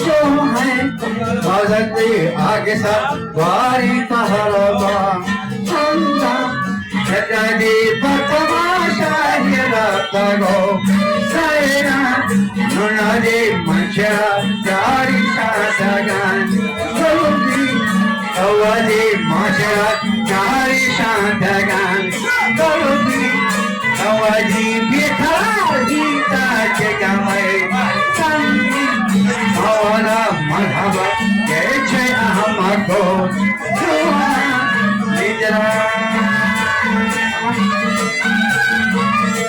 جو ہے بازندے آگے سا واری پہلوان چندہ چٹانی پر تماشا یہ راتگو سیرا ننادی منچرا داری ساتگان گلوبی اوادی منچرا داری ساتگان گلوبی اوادی بیتار بیتا چکمے سنگی اولا مرحبا کہ چے احمد کو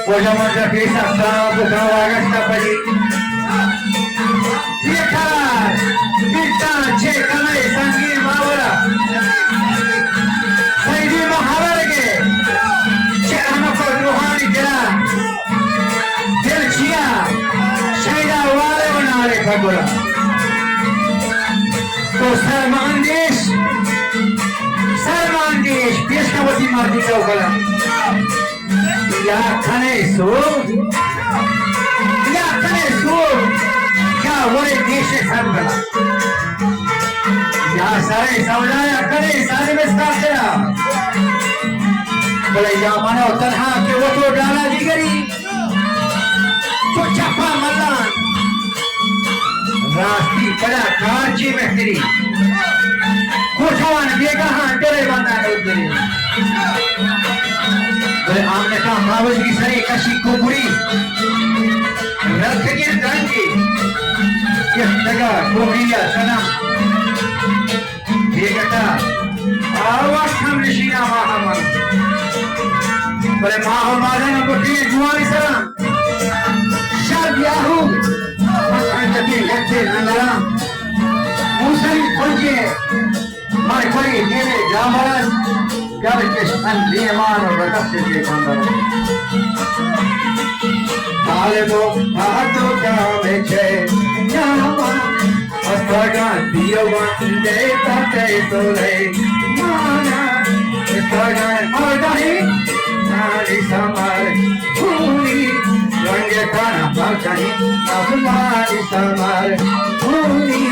واجہ مجلس احترام بکن واگشت پدی۔ یہ قرار بیتان چے کمے سنگین ماورا۔ سیدی محرر کے چے احمد روحانی دلا۔ دل چیا شیدا والے و نارے پگلا۔ تو سرماندیش، سرماندیش، پیش کا وتی مردی تو کلا۔ یا کنے سو، یا کنے سو، یا ورے دیش سر بلا۔ یا سرے سودا یا کنے سالم استاسرا۔ بلے یا منو تنہا کہ وہ تو ڈالا دیگری۔ تو چپا ملان راستی پدا کار چی بہتری۔ کوٹوان بیگاہاں ڈرے بندان ادری۔ بلے آمنکا ماوجگی سرے کشی کوکڑی۔ رکھگیر گنجی۔ یہ دگا کوکڑیا سنم۔ بیگٹا آ وقت ہم نشینا ماہ من۔ بلے ماہ و مادن بکری جوانی سرا شر بیاہو مکرنجتی گٹے نندرا موسری پنجے مر کوئی دیرے جامرن گرکش ان دیمان و رگت کے کندر۔ طالب و حد و کام چے نیاما استگان دیوان دے تتے سولے مانا استگان مردہی نانی سمر خونی رنگ تن مردہی آسمانی سمر خونی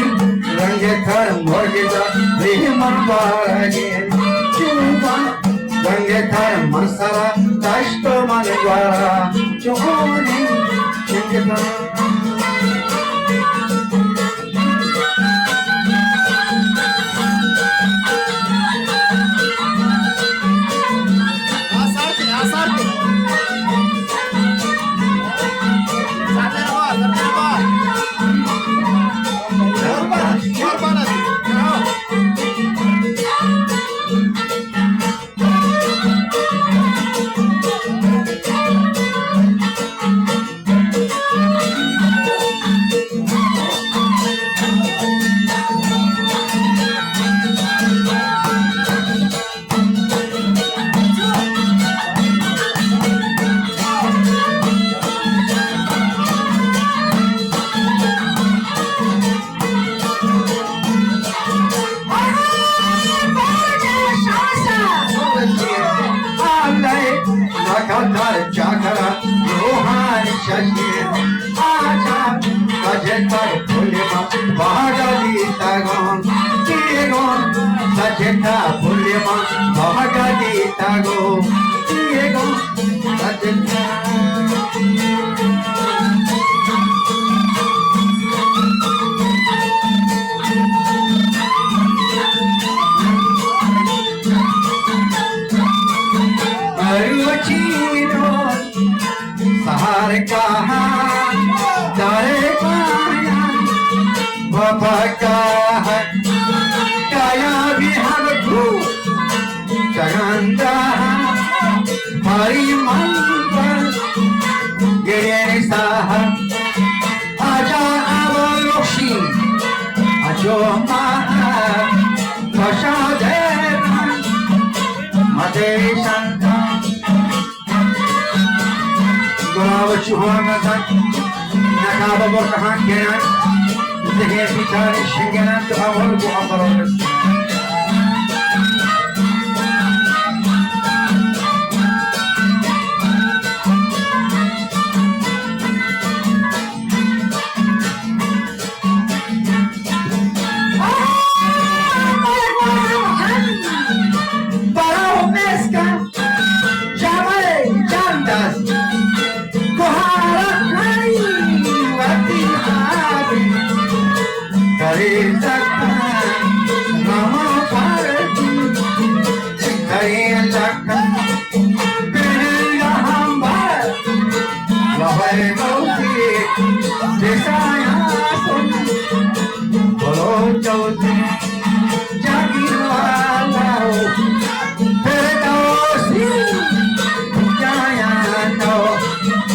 رنگ تن مرگ دا ریحمان بارگی چوبان رنگ تن من سرا دشت و من گوارا چونی چنگ تن روحانی ششی آجا سجتا پھل ما باگا دیتا گون دیگون سجتا پھل ما باگا دیتا گون دیگون سجتا مروچی روز سحر کا ہے، دارے پایا، وفا کا ہے، کایا بھی ہم کو چگندا ہے، ہماری من پر گرے ساہ، آجا آوار بخشی، اچو ماہ، خوشا دے من، مدے شنتا۔ گلاب چوہان نزن، نقاب برکہان گران، زہر بیچاری شنگران تو امر کو امر